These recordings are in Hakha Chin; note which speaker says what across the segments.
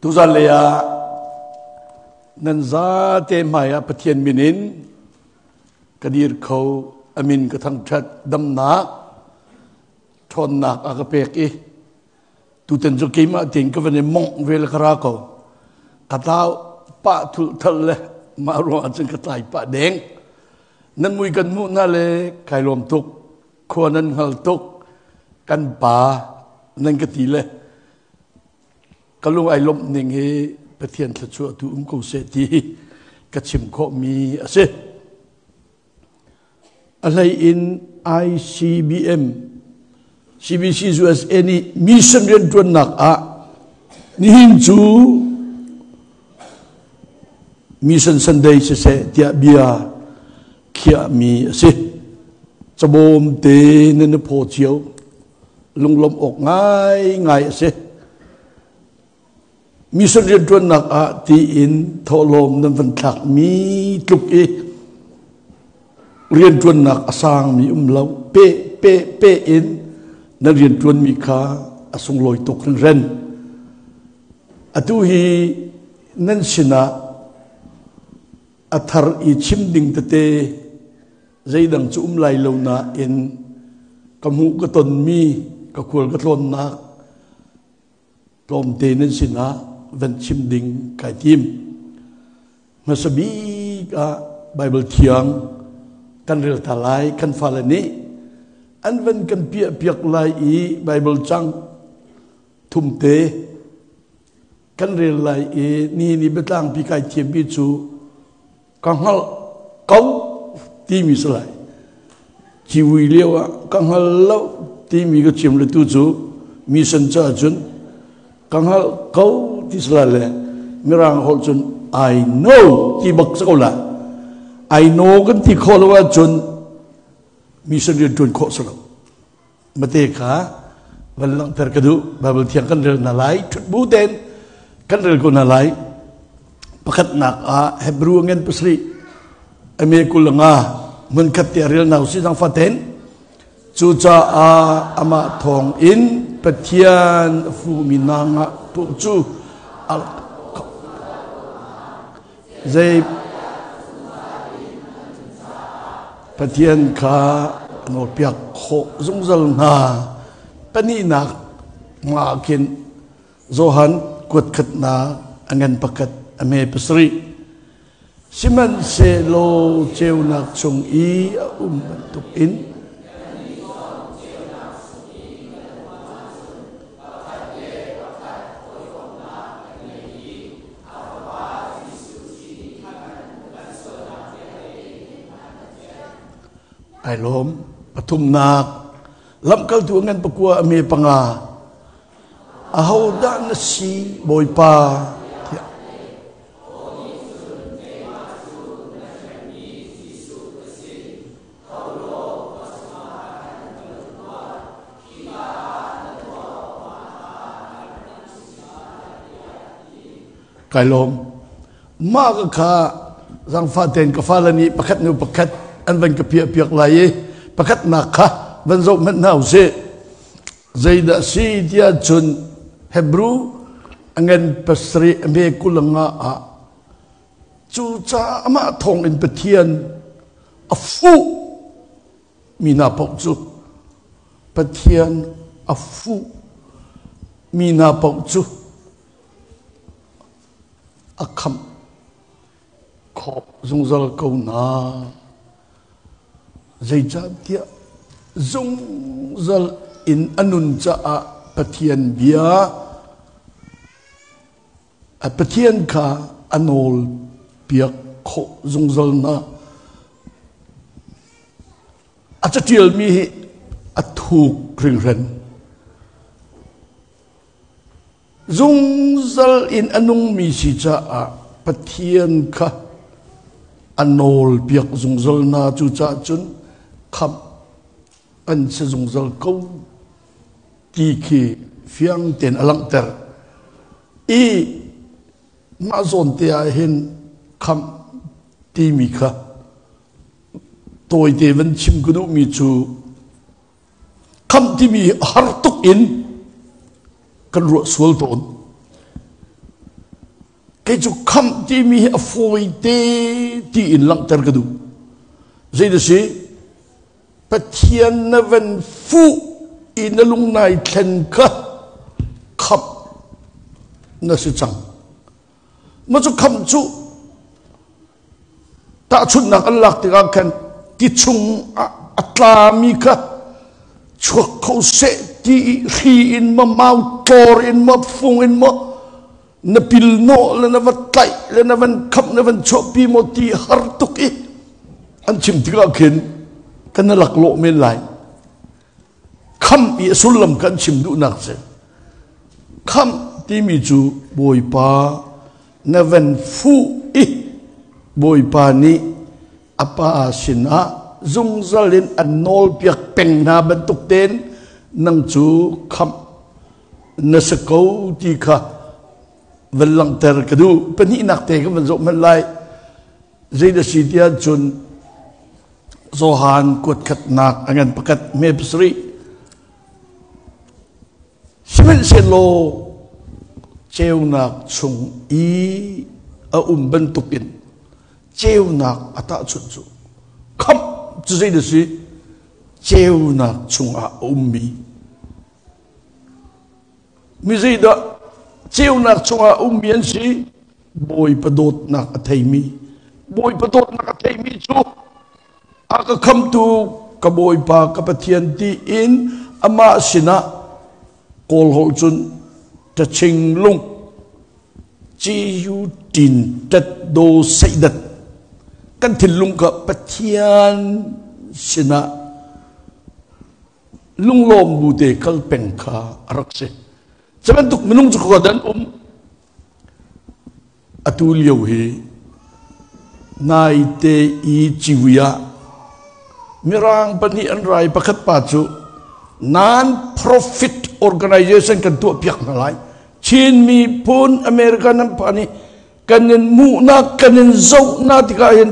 Speaker 1: Tuzan lei ah nan zate hmai ah Pathian min in ka dir kho amin ka thangṭhat damnak ṭhawnnak a ka pek i tutan cu keimah tein ka van i mongh ve le ka ra ko ka tlau pah thul thal le mah ruang ah cun ka tlai pah deng nan mui kan hmuh hna le kai lawm tuk khua nan hngal tuk kan pa nan ka ti le ka lung ai lawmh ning hi Pathian thluachuah tu um ko seh ti ka chim khawhmi a si. A hlei in ICBM CBC USA nih mission rianṭuannak ah nihin cu Mission Sunday siseh tiah bia khiahmi a si. Cabawm te nan i phaw cio lunglawmh awk ngaingai a si. Mission rianṭuannak ah tiin thawhlawm nan van thlakmi tluk i rianṭuannak a sangmi um lo pe pe pe in nan rianṭuanmi kha a sunglawi tuk hringhran. Atu hi nan sinah a thar i chim ding tete zeidang cu um lai lo nain ka hmuh ka tonmi ka khual ka tlawnnak tlawmte nan sinah van chim ding kai tim. Hmasa bik ah Bible thiang kan rel ta lai kan fale nih an van kan piah piak lai i Bible cang thumte kan rel lai i ni ni biatlangpi kai thiammi cu ka hngalh ko timi si lai civui lio ah ka hngal lo timi ka chim le tu cu mission caah cun ka hngalh ko ti si lai le mirang holh cun I know ti bak si ko lai I know kan ti khawh lo ahcun mission rian ṭuan khawh si lo Mate kha van langhter ka duh. Bible thiang kan rel hna lai. Ṭhut bu tein kan rel ko hna lai. Pakhatnak ah Hebrew ngen pasarih ame kul nga hmunkhat te rel na usih zang faten. Cucaah amah thawng in Pathian fumi hna nga pu cu Zei Pathian kha nawlpiak khawh zungzal hna. Pahnihnak nga khin Johan kuat khatnak a ngan pakhat a hme pasarih. Sihmanhsehlaw ceunak chung i a um bantuk in Ai lawm. Pathumnak lamkaltu ngan pakua a me panga. Ahodah na si Bawipa? Tiah. Kai lawm. Mah ka kha zangfah tein ka fale nih pakhat hnu pakhat an van ka piah piak lai i pakhatnak kha van zoh hmanh hna usih. Zeidah si tiah cun Hebrew a ngan pasarih a me kulanga ah cucaah amah thawng in Pathian a fuh mi hna paoh cu Pathian a fuh mi hna paoh cu a khamh khawh zungzal ko hna. Zeicahtiah zungzal in a nun caah Pathian bia a Pathian kha a nawl piak khawh zungzal hna. A caṭialmi hi a thuk hringhran. Zungzal in a nungmi si caah Pathian kha a nawl piak zungzal hna cucaah cun khamh an si zungzal ko ti khi fiang tein a langhter. I mah zawn te ah hin khamh timi kha tawite van chim ka duhmi cu Khamh timi har tuk in kan ruah sual tawn. Kei cu khamh timi hi a fawi te tiin langhter ka duh. Zei da si? Pathian na van fuh i na lung nai thlen kha khamh na si cang. Ma cu khamh cu tahchunhnak an lak tikah khan ti chung ah a tlami kha chuak kho seh ti i hri in maw mau tlawr in maw fung in maw na pil nawh le na va tlaih le na van khamh na van chuahpi maw ti har tuk i an chim tikah khin kan na laklawh men lai. Khamh i a sullam kan chim duhnak cu khamh timi cu Bawipa na van fuh i Bawipa nih a pa sinah zungzal in an nawlpiak peng hna bantuk tein nang cu khamh na si ko ti kha van langhter ka duh. Pahnihnak te kan van zoh hmanh lai. Zei na si tiah cun Johan kuatkhatnak a ngan pakhat hme pasarih. Sihmanhsehlaw ceunak chung i a um bantukin ceunak a tahchunh cu khamh cu zei na si? Ceunak chungah a ummi mi zeidah ceunak chungah a ummi an si? Bawipa dawtnak a theimi Bawipa dawtnak a theimi cu a ka khamtu ka Bawipa ka Pathian tiin amah sinah Kawl holh cun ṭaching lung ciu ṭin ṭat do seihdat kan thinlung kha Pathian sinah lunglawm bu te kal peng kha a rak si. Cu bantuk minung cu khua dan um. Atu lio hi naite i ciwi ah Mirang pahnih an rai pakhat pa cu non-profit organization kan tuah piak hna lai. Chin miphun America nan phan i kan in hmuhnak kan in zohnak tikah hin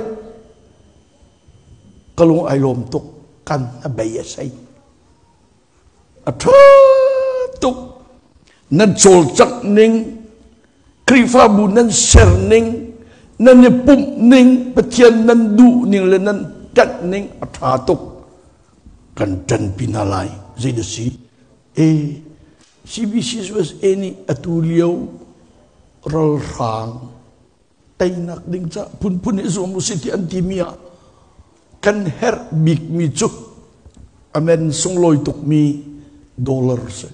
Speaker 1: ka lung ai lawm tuk kan a bei a sei. A ṭha tuk. Nan cawlcangh ning, Khrihfabu nan ser ning, nan i pumh ning, Pathian nan duh ning le nan ṭanh ning a ṭha tuk. Kan ṭanpi hna lai. Zei dah si? E, CBC USA nih atu lio ralhrang teinak ding ca phunphun i zuam usih ti an timi ah kan herh bikmi cu amen sunglawi tukmi dollar si.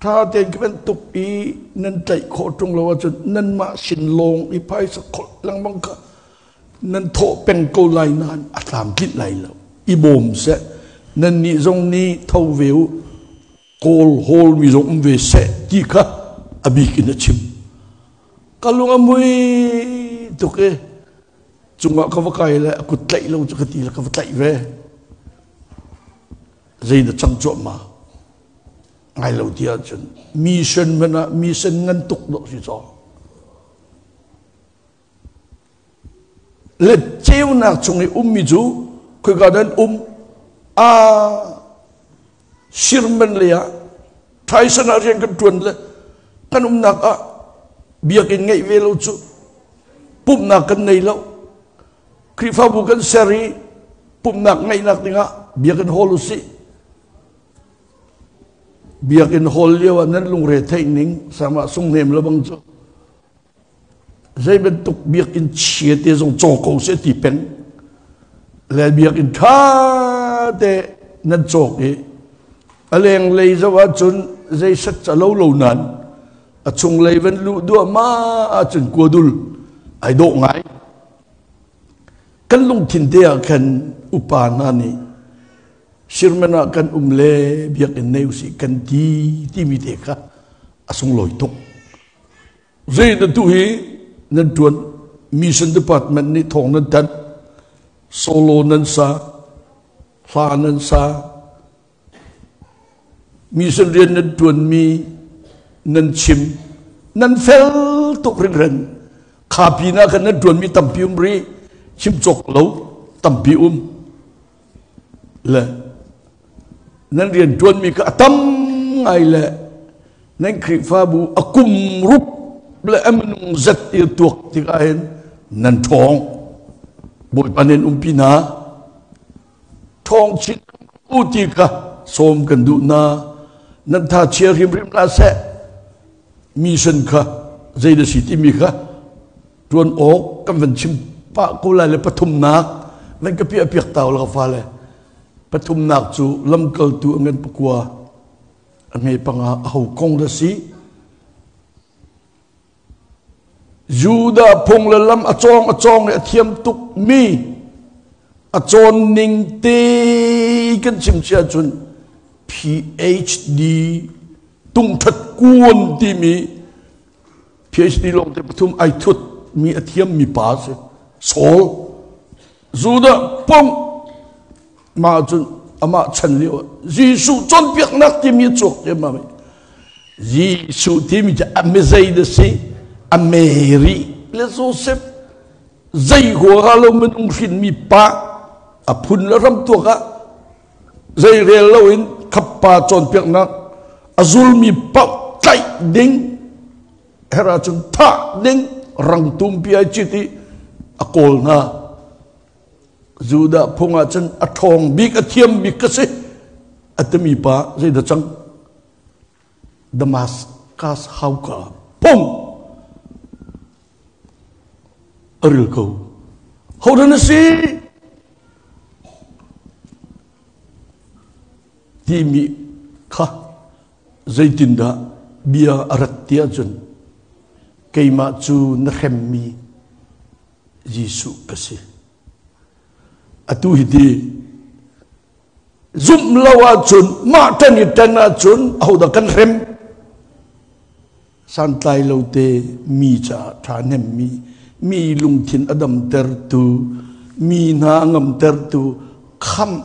Speaker 1: Tha tein ka bantuk i nan tlaih khawh ṭung lo ahcun nanmah sin lawng i phaisa kholh lengmang kha nan thawh peng ko lai nain a tlamtlinh lai lo. I bawm seh. Nannih zong nih tho ve u. Kawl hawlmi zong um ve seh ti kha a bik in a chim. Ka lung a mui tuk i cungah ka va kai le a kut tlaih lo cu ka ti le ka va tlaih ve. Zei dah cang cuahmah ngai lo ti ahcun mission hmanh ah mission ngan tuk dawh si caw. Le ceunak chung i ummi cu khoika dan um a sirman lei ah Tyson ah rian kan ṭuan le kan umnak ah biakinn ngeih ve lo cu pumhnak kan nei lo. Khrihfabu kan ser i pumhnak ngeihnak dingah biakinn hall usih. Biakinn hall lio ah nan lungre theih ning sama sung hnem lo bang cu zei bantuk biakinn chia te zong caw ko seh ti peng le biakinn ṭha te nan cawk i a lenglei zoh ahcun zei set ca lo lo nain a chunglei van luh duahmah ahcun kuadul ai dawh ngai. Kan lungthin te ah khan upa hna nih sirman ah kan um le biakinn nei usih kan ti timi te kha a sunglawi tuk. Zei na tu hi nan ṭuan mission department nih thawng nan thanh, solo nan sa, hla nan sa, mission rian nan ṭuanmi nan chim, nan fel tuk ringhran. Kha pinah khan nan ṭuanmi tampi um rih, chim cawk lo tampi um. Le nan rian ṭuanmi kha a tam ngai le nan Khrihfabu a kum rup. le a minung zat i tuak tikah hin nan ṭhawng. Bawipa nih an umpi hna. Ṭhawng chin u ti kha sawm kan duh hna. Nan tha chia hrimhrim hlah seh. Mission kha zei na si timi kha ṭuan awk kan van chim pah ko lai le pathumnak nan ka piah piak ta la fale. Pathumnak cu lamkaltu a ngan pakua a hme panga a ho kong da si. Judah phung le lam a cawng a cawng i a thiam tuk mi a cawn ning te kan chim si ahcun PhD tungthat kuan timi PhD lawng te pathum ai thut mi a thiam mi pa si Saul Judah pung mah cun amah chan lio Jesuh cawnpiaknak timi a chuak te ma Jesuh timi cu a mizei na si a Mary le Joseph zei huaha lo minung hrinmi pa a phun le ram tuak ah zei rel loin khappa cawnpiaknak a zulmi paoh tlaih ding her ahcun thah ding rangtum pi ai cit i a kawl hna Judah phung ah cun a ṭhawng bik a thiam bik ka si a timi pa zeidah cang Damascus hauka phung a ril ko hodah na si timi kha zeitindah bia a rat ti ahcun keimah cu na hremmi Jesuh ka si. Atu hi ti zumh lo ahcun mah ṭan i ṭan ahcun ahodah kan hrem? Santlai lo te mi caah ṭha hnemmi, mi lungthin a damtertu, mi hna a ngamtertu, khamh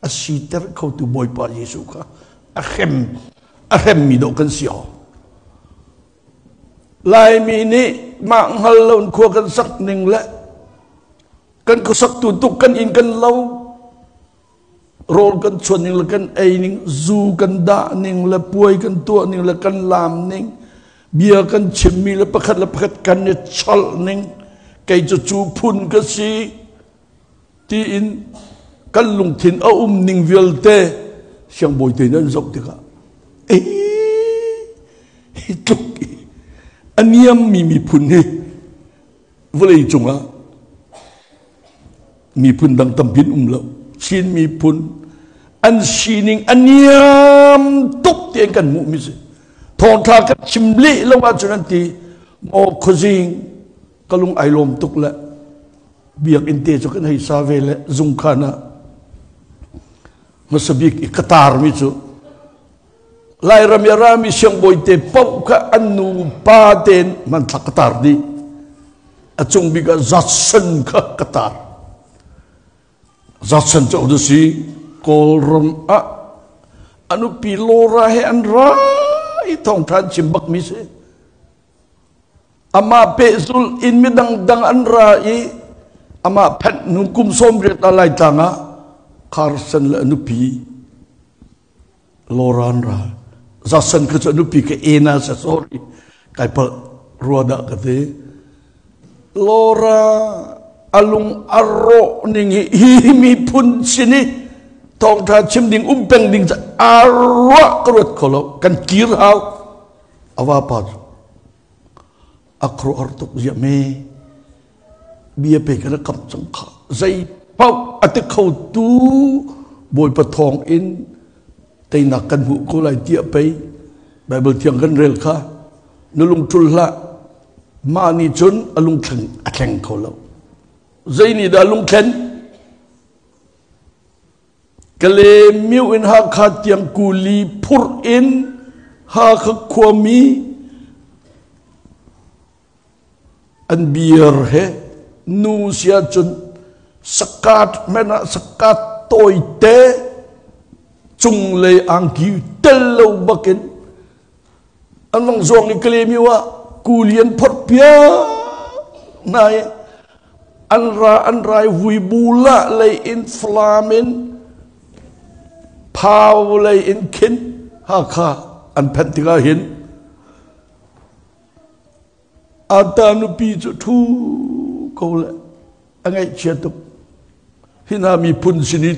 Speaker 1: a siter khotu Bawipa Jesuh kha a hrem a hremmi dawh kan si awk. Laimi nih mah hngal lo in khua kan sak ning le kan khuasak tu tuk kan inn kan lo rawl kan chuan ning le kan ei ning zu kan dah ning le puai kan tuah ning le kan laam ning bia kan chimmi le pakhat le pakhat kan i chalh ning kei cu cu phun ka si tiin kan lungthin a um ning vialte siangbawi te nan zoh tikah ei hi tluk i a niammi miphun hi vawlei cungah miphun dang tampi um lo Chin miphun an sining a niam tuk ti an kan hmuh mi si thawngtha kan chim leh lo ahcun an ti maw khuazing ka lung ai lawm tuk le biakinn te cu kan hei sa ve le zungkhan ah hmasa bik i ka tarmi cu Lairam i a rami siangbawi te paoh kha an nu pa tein hmanthlak ka tar dih a cung bik ah Judson kha ka tar Judson cu a si Kawlram ah a nupi Laura he an ra i thawngṭha an chim bakmi si Amah pehzulh in midang dang an ra i amah phanh hnu kum 80 a Laitlang ah Carson le a nupi Laura an ra. Jason kha cu a nupi ka ena sa sorry kai palh rua dah ka ti. Laura a lung a rawh ning hi hi miphun sin i thawngṭha chim ding um peng ding a ruah ka ruat kho lo kan kir hau a vapa cu a khuaruahhar tuk ziah me bia pe kan kam cang kha zei paoh a ti kho tu bawipa thawng in teinak kan hmuh ko lai tiah pei Bible thiang kan rel kha na lungṭul hlah mah nih cun a lungthleng a thleng kho lo zei nih dah lungthlen Kalaymyo in Hakha tiang kuli phurh in Hakha khuami an beer he nu si ahcun sakat hmanh ah sakat tawite cunglei angki tel lo bakin an vang zuang i Kalaymyo ah kuli an phorh piak hna i an ra an rai vuibu la lei in Falam in Phau lei in khin Hakha an phanh tikah hin. Ata nupi cu ṭhu ko le a ngaihchia tuk. Hi hna miphun sin i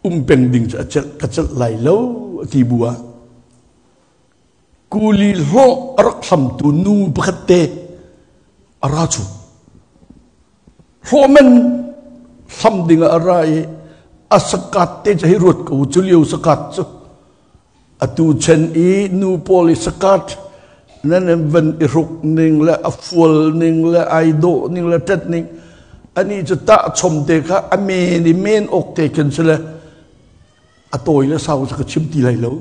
Speaker 1: um peng ding cu a celh ka celh lai lo a ti bu ah kuli hlawh a rak hlamtu nu pakhat te a ra cu. Hlawh man hlam ding ah a ra i a sakat te cu hei ruat ko cu lio sakat cu atu chen i nu pawl i sakat nan in van i hruk ning le a fual ning le ai dawh ning le ṭet ning ani cu tah chom te kha a men i men awk te khin si le a tawi le sau cu ka chim ti lai lo.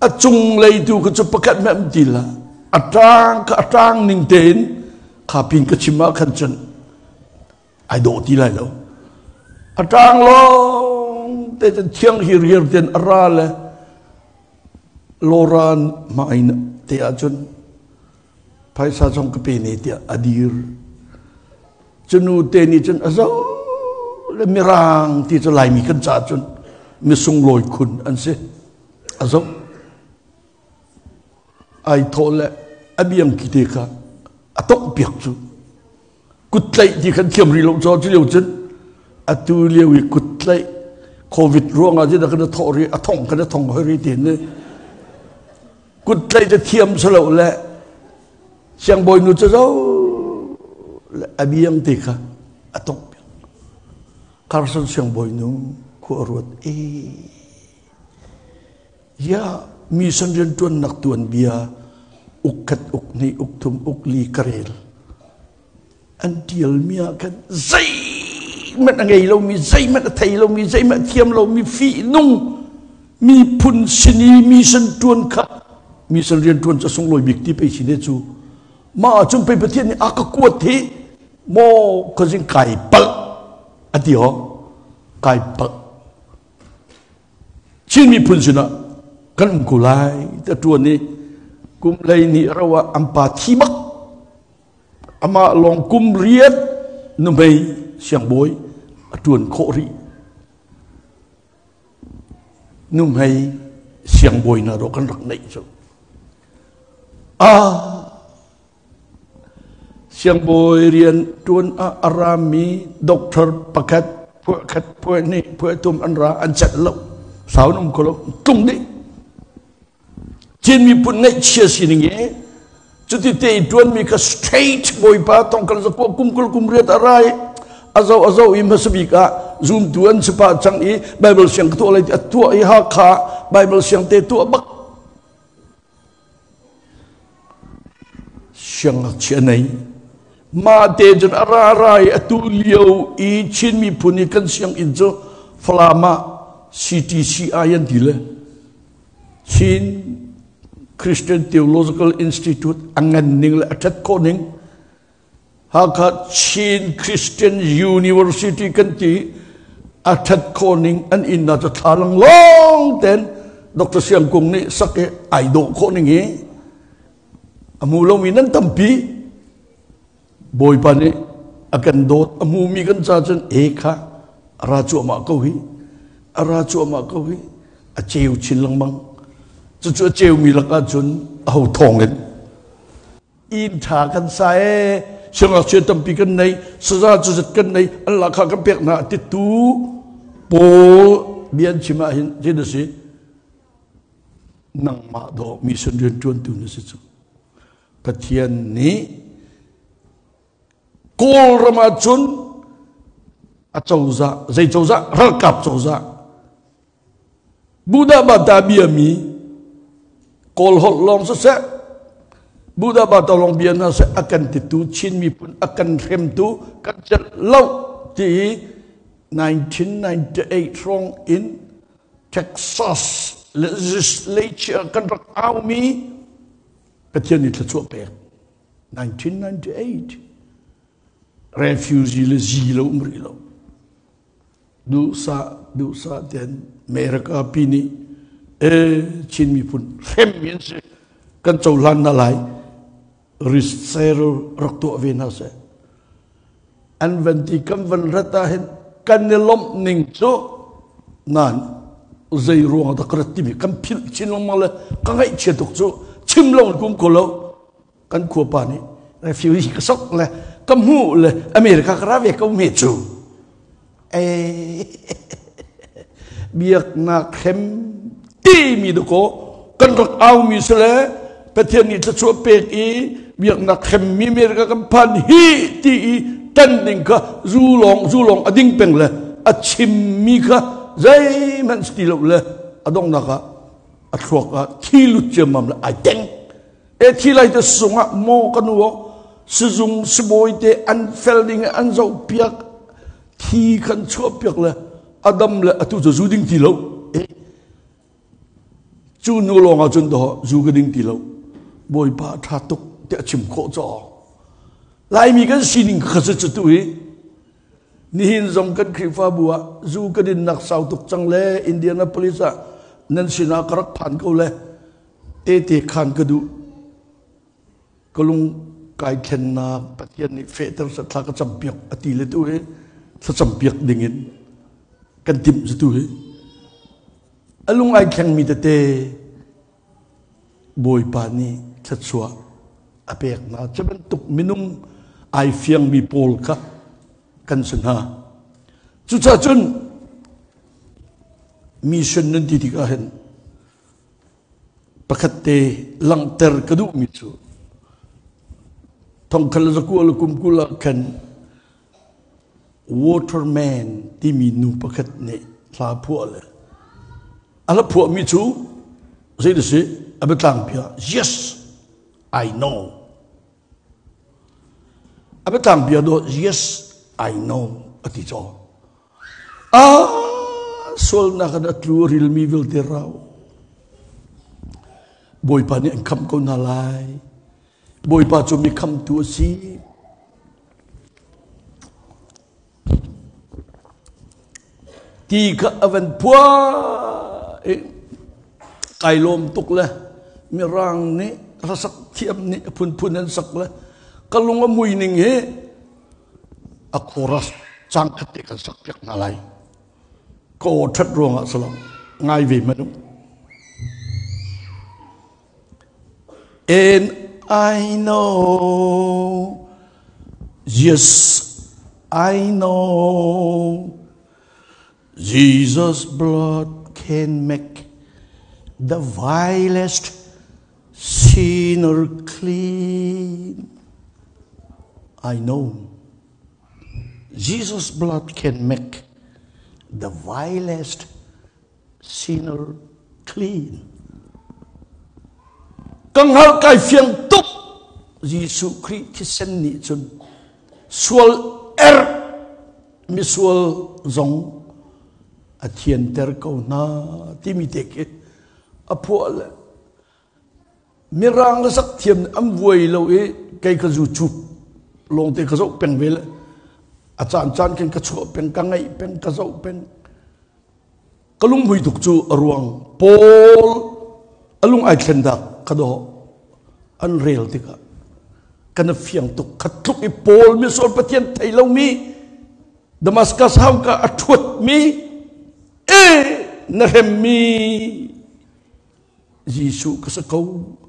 Speaker 1: A cunglei tu kha cu pakhat hmanh um ti hlah. A ṭang kha a ṭang ning tein kha pin ka chim ah khan cun ai dawh ti lai lo. A ṭang lawng te cun thiang hirhiar tein a ra le Loran hmai te ah cun phaisa zong ka pe ne tiah a dir. Cu nu te nih cun a zo le mirang ti cu Laimi kan caah cun misunglawi khun an si. A zo. Ai thawh le a biangki te kha a tongh piak cu. Kut tlaih ti khan thiam rih lo caw cu lio cun atu lio i kut tlaih COVID ruangah cun a kan thawh rih a thong kan a thong hoi rih ti ni kut tlaih te thiam salo le Siangbawi nu cu zo le a biang ti kha a tongh piak. Carson siangbawi nu khua a ruat e ya mi san rian tuannak tuan bia uk khat uk hnih uk thum uk li ka rel an tial mi ah khan zeihmanh a ngei lomi zeihmanh a thei lomi zeihmanh a thiam lomi fihnung miphun sin i mi san ṭuan kha mi san rian ṭuan cu a sunglawi bik ti pei si ne cu mah ahcun pei Pathian nih a ka kuat hi maw khuazing kai palh a ti ho kai palh. Chin miphun sinah kan um ko lai ti a ṭuan i kum 12 ro ah an pa thi bak amah lawng kum riat nuhmei siangbawi a ṭuan khawh rih. Nuhmei siangbawi hna dawh kan rak neih cu. Ah, siangbawi rian ṭuan ah a rami doctor pakhat, phuah khat, phuah hnih, phuah thum an ra, an celh lo. Sau an um kho lo, tlung dih. Chin miphun ngaihchia sining i cuti te i ṭuanmi kha straight Bawipa tongkal zakua kum 20 kum riat a ra i a zo a zo i hmasa bik ah zumtu an si pah cang i Bible siang ka tuah lai ti a tuah i Hakha Bible siang te tuah bak siangngakchia nei mah te cun a ra ra i atu lio i Chin miphun i kan sianginn cu Falam ah CTCI an ti le Chin Christian Theological Institute a ngan ning le a ṭhat khawh ning Hakha Chin Christian University kan ti a ṭhat khawh ning an inn ah cu thlalang lawng ten Dr. Siang Kung nih sak i ai dawh khawh ning hi a hmu lomi nan tampi. Bawipa nih a kan dawt a hmumi kan ca cun e kha a ra cuahmah ko hi a ra cuahmah ko hi a ceu chin lengmang. Cucu a ceumi lakah cun aho thawng in inn ṭha kan sa ee siangngakchia tampi kan nei saza cuzat kan nei an lahkhah kan pek hna ti tu pawl bia an chim ah hin zeidah a si nangmah dawh mission rianṭuantu na si cu. Pathian nih Kawlram ah cun a cozah zei cozah ralkap cozah Buddha bata biami Kawl holh lawng siseh Buddha bata lawng bia hna seh a kan titu Chin miphun a kan hremtu kan celh lo ti hi 1998 hrawng in Texas legislature kan rak aumi Pathian nih thluachuah pek 1998 refugee le zi lo um rih lo duhsah duhsah ten America pi nih e Chin miphun hrem mi an si kan cohlan na lai research rak tuah ve hna seh an van ti kan van rat ah hin kan i lawmh ning cu nan zei ruang dah ka rat timi kan philh chin lengmang le ka ngaihchia tuk cu. Chim lo in kum ko lo. Kan khua pa nih refugee ka sok le ka hmuh le America ka ra ve ko me cu. Eh, biaknak hrem timi dakaw kan rak aumi si le Pathian nih thluachuah pek i biaknak hremmi America kan phan hi ti i tan ding kha zu lawng zu lawng a ding peng le a chimmi kha zeihmanh si ti lo le a donghnak ah a thluak ah thi lut ciammam le ai teng e thi lai te sungah maw ka nu sizung sibawi te an fel ding an zoh piak thi khan chuah piak le a dam le atu cu zu ding ti lo e cu nu lawng ah cun dawh zu ka ding ti lo bawipa tha tuk tiah chim khawh caw laimi kan sining kha cu cu tu hi nihin zong kan Khrihfabu ah zu ka dinnak sau tuk cang le Indianapolis ah nan sinah ka rak phan ko le tete khan ka duh Ka lung kai thlennak Pathian nih fehter seh thla ka campiak a ti le tu hi thlacampiak dingin kan timh cu tu hi a lung ai thlengmi tete Bawipa nih thluachuah a pek hna. Cu bantuk minung ai fiangmi pawl kha kan si hna. Cucaah cun mission nan ti tikah hin Pakhat te langhter ka duhmi cu thongkhat le zakua le kum 20 ah khan Waterman timi nu pakhat nih hla phuah le a hla phuahmi cu zei a si a biatlang bia yes I know a biatlang bia dawh yes I know a ti caw A sualnak in a tlu a rilmi vialte rau. Bawipa nih an khamh ko hna lai. Bawipa cu mi khamtu a si. Ti kha a van phua i kai lawm tuk le mirang nih hlasak thiam nih a phunphun an sak le ka lung a mui ning hi a chorus cang khat te kan sak piak hna lai ka aw ṭhat ruangah si lo ngai ve hmanh u And I know, yes, I know, Jesus' blood can make the vilest sinner clean. I know Jesus' blood can make the vilest sinner clean. Ka hngalh kai fiang tuk Jesuh Khrih thisen nih cun sual er misual zong a thianter ko hna timi te khi a phuah le mirang le sak thiam an vuai lo i kei ka zu cup lawngte ka zoh peng ve le a caan caan khin ka chuah peng ka ngaih peng ka zoh peng ka lunghmui tuk cu a ruang pawl a lung ai thlen dak ka dawh an rel tikah kan fiang tuk khat tluk i pawl misual pathian thei lomi Damascus hauka a ṭhuatmi e na hremmi Jesuh ka si ko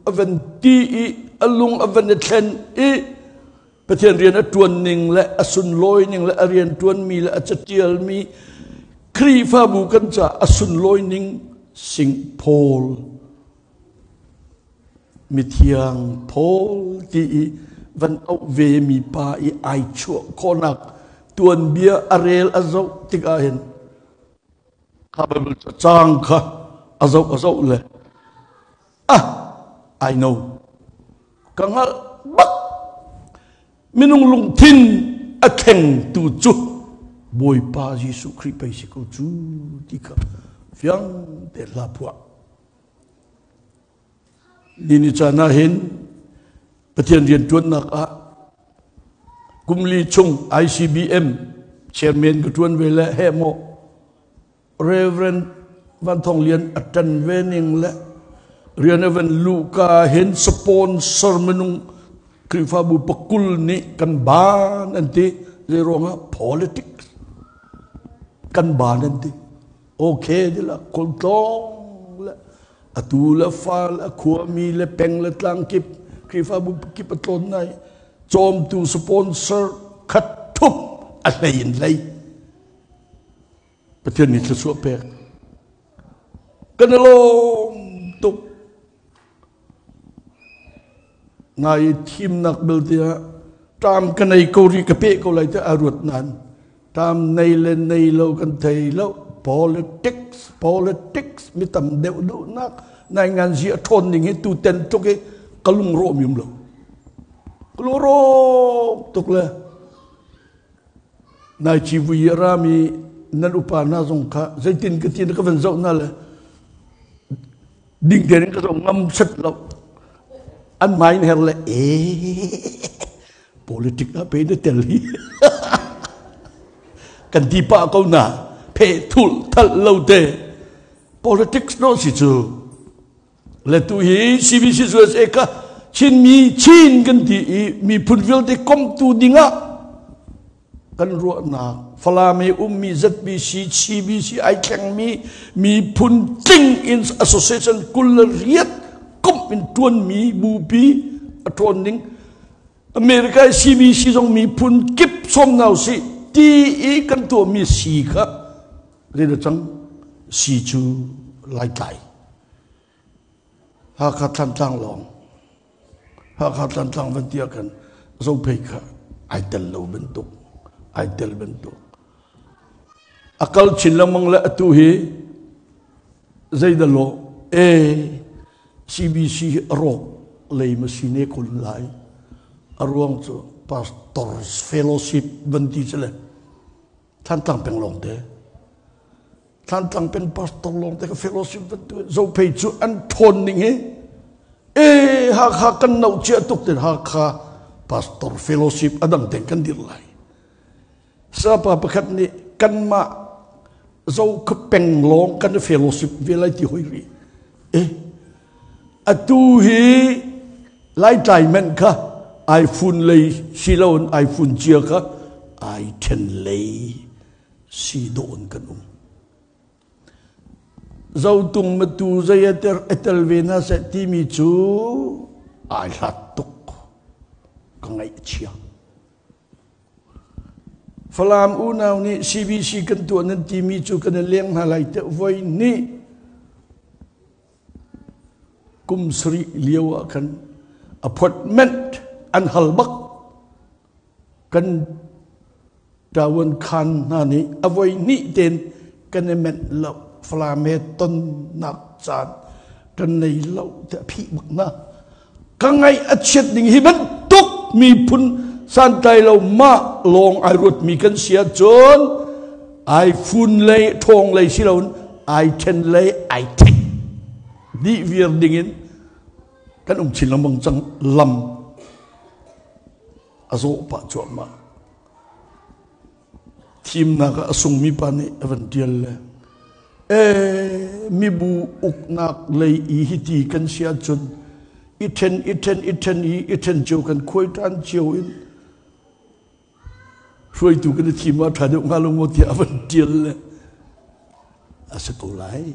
Speaker 1: a van ti i a lung a van i thlen i Pathian rian a ṭuan ning le a sunlawi ning le a rian ṭuanmi le a caṭialmi Khrihfabu kan caah a sunlawi ning Sing Paul Mithiang Paul ti i van auh ve mi pa i ai chuah khawhnak tuanbia a rel a zoh tikah hin kha Bible caang kha a zoh a zoh le ah I know ka hngalh bak minung lungthin a thlengtu cu Bawipa Jesuh Khrih pei si ko cu ti kha fiang te hla phuah Ni ni caan ah hin Pathian rianṭuannak ah kum li chung ICBM chairman ka ṭuan ve le he maw Reverend Van Thawng Lian a ṭan ve ning le rian a van luh ka hin sponsor minung Khrihfabu pakul nih kan ban an ti zei ruangah politics kan ban an ti okay dila kawltlawng le. Atu le fa le khuami le peng le tlang kip Khrihfabu kip a tlawn nai cawmtu sponsor khat thup a hlei in hlei. Pathian nih thluachuah pek. Kan i lawm tuk. Nai thimnak belte ah ṭam ka nei ko rih ka peh ko lai tiah a ruat nain ṭam nei le nei lo kan thei lo. Politics, politics mi tam deuh duhnak nai ngan zi a ṭhawn ning hi tu ten tluk i ka lungrawh mi um lo. Ka lungrawh tuk le Nai civui a rami nan upa hna zong kha zeitin ka ti na ka van zoh hna le ding tein ka zoh ngam set lo. An mai in her le ee politic ah pe na tel hi kan ti pah ko na phe thul thal lo te politics no si cu. Le tu hi CBC USA ka Chinmi Chin kan ti i miphun vialte komtu dingah kan ruahnak Falam i ummi ZBC CBC ai thlengmi miphun tling in association 28 komh in tuanmi bupi a ṭawn ding America i CBC zong miphun kip sawm hna usih ti i kan tuahmi si kha Zei cang si cu Laitlai. Hakha Thantlang lawng. Hakha Thantlang van ti ah khan Zophei kha ai tel lo bantuk. Ai tel bantuk. A kal chin lengmang le atu hi zeidah law e CBC hi a rawk lei ma si ne kun lai. A ruang cu Pastors Fellowship van ti cu le Thantlang peng lawng te. Thantlang peng pastor lawng te ka fellowship van tu Zophei cu an ṭhawn ning hi e Hakha kan no cia tuk ten Hakha pastor fellowship adang ten kan dir lai. Sapa pakhat nih kanmah zo peng lawng kan fellowship ve lai ti hoi ri. E atu hi Laitlai men kha iPhone lei si loin iPhone cia kha ai ṭhen lei si dawh in kan um. Zotung matu zei a tel ve hna seh timi cu ai hlat tuk. Ka ngaih a chia. Falam unau nih CBC kan tuah nan timi cu kan i leng hna lai te voi nih Kum sarih lio ah khan appointment an hal bak. Kan ṭawan khan hna nih a voi hnih tein kan i menh lo. Falam he tonnak caan kan nei lo tiah phih bak hna. Ka ngaih a chiat ning hi bantuk miphun santlai lo mah lawng ai ruatmi kan si ahcun ai fun lei ṭhawng lei si loin ai ṭhen lei ai ṭhek dih viar dingin kan um chin lengmang cang lam a zawh pah cuahmah. Thimnak ah a sungmi pa nih a van ṭial le ee mibu uknak lei i hiti kan si ahcun i ṭhen i ṭhen i ṭhen i i ṭhen cio kan khuai ṭhan cio in hruaitu kan i thim ah ṭha deuh hnga lo maw tiah a van ṭial le a si ko lai.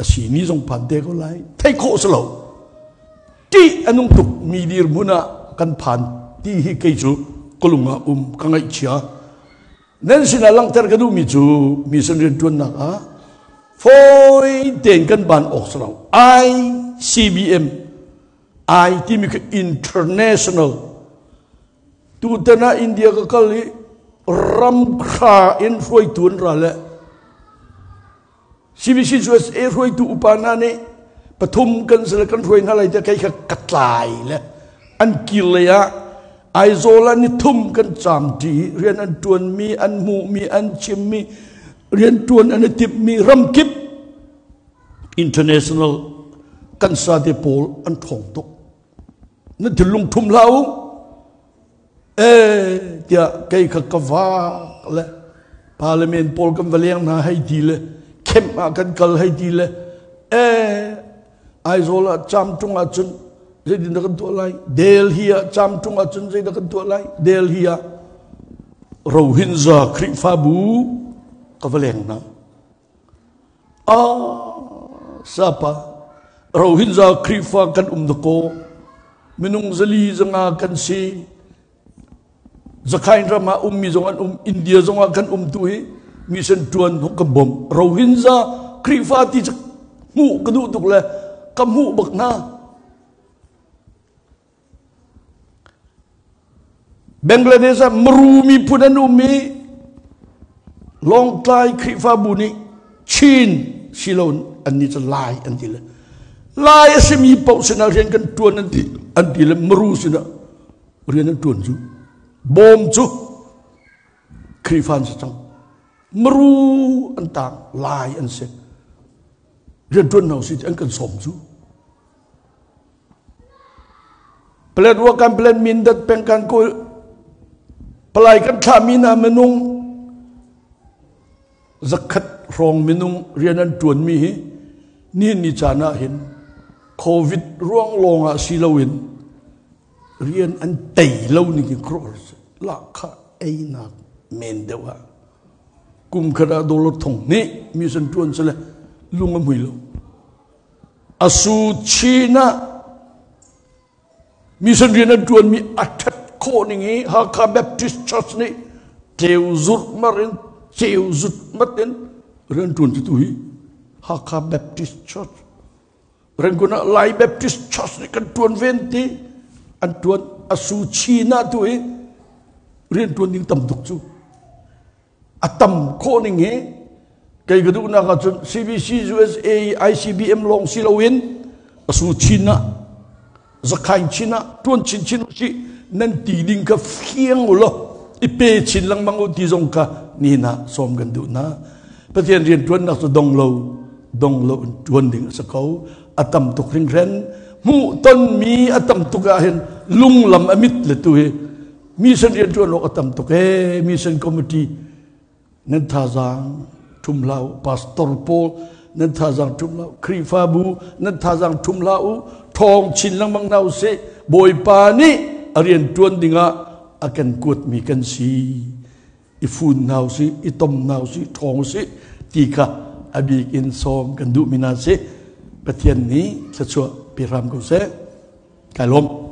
Speaker 1: A si ni zong phan te ko lai. Theih khawh si lo. Ṭih a nung tuk mi dirhmun ah kan phan ti hi kei cu ka lung ah um ka ngaihchia. Nan sinah langhter ka duhmi cu mission rianṭuannak ah fawi tein kan ban awk si lo. ICBM I timi khi international tutan ah India ka kal i ram hra in hruaitu an ra le CBC USA hruaitu upa hna nih pathum kan si le kan hruai hna lai tiah kei kha ka tlai le an kir lei ah Aizawl ah ni thum kan caam ṭi rian an ṭuanmi an hmuhmi an chimmi rian ṭuan an i timhmi ramkip international kan sate pawl an ṭhawng tuk na thinlung ṭhum hlah u ee tiah kei kha ka vak le parliament pawl kan va leng hna hei ti le camp ah kan kal hei ti le ee Aizawl ah camṭung ah cun zeitin dah kan tuah lai Delhi ah camṭung ah cun zeidah kan tuah lai Delhi ah Rohingya Khrihfabu ka va leng hna ah sapa. Rohingya Khrihfa kan um dakaw minung zali zanga kan si. Zakhain ram ah ummi zong an um, India zong ah kan um tu hi mission tuan hok kan bawm. Rohingya Khrihfa ti hmuh ka duh tuk le ka hmuh bak hna. Bangladesh ah Maru miphun an um i Lawngtlai Khrihfabu nih Chin silo an nih cu Lai an ti le Lai a simi paoh sinah rian kan tuan an ti an ti le Maru sinah rian an tuan cu bawm cu Khrihfa an si cang Maru an tang Lai an si rian tuan hna usih ti an kan sawm cu Paletwa kan plan Mindat peng kan kawl palai kan thlahmi hna minung zakhat hrawng minung rian an ṭuanmi hi nihin ni caan ah hin COVID ruang lawng ah si loin rian an tei lo ning hi khuaruahhar a si. Lahkhah einak men deuh ah kum khat ah dollar thong hnih mission ṭuan sile lung a hmui lo. A su chin ah mission rian an ṭuanmi a ṭhat khawh ning i Hakha Baptist Church nih ceu zurh mar in ceu zut mat in rian ṭuan tu hi Hakha Baptist Church Rangoon ah Lai Baptist Church nih kan ṭuan ven ti an ṭuan a su chin ah tu hi rian ṭuan ding tam tuk cu a tam khawh ning hi kei ka duhnak ahcun CBC USA ICBM lawng si loin a su chin ah zakhain chin ah tuan chin chin usih nan ti ding kha fiang u law i pe chin lengmang u ti zong kha nihin ah sawm kan duh hna Pathian rian tuannak cu dong lo dong lo in tuan ding a si ko a tam tuk hringhren hmuh tonmi a tam tuk ah hin lunglam a mit le tu hi Mission rianṭuan awk a tam tuk ee. Mission committee nan thazaang ṭhum hlah u. Pastor pawl nan thazaang ṭhum hlah u. Khrihfabu nan thazaang ṭhum hlah u. Ṭhawng chin lengmang hna usih. Bawipa nih a rian ṭuan dingah a kan kuatmi kan si. I fun hna usih, i tom hna usih, ṭhawng usih ti kha a bik in sawm kan duhmi hna si. Pathian nih thluachuah pe hram ko seh. Kai lawm.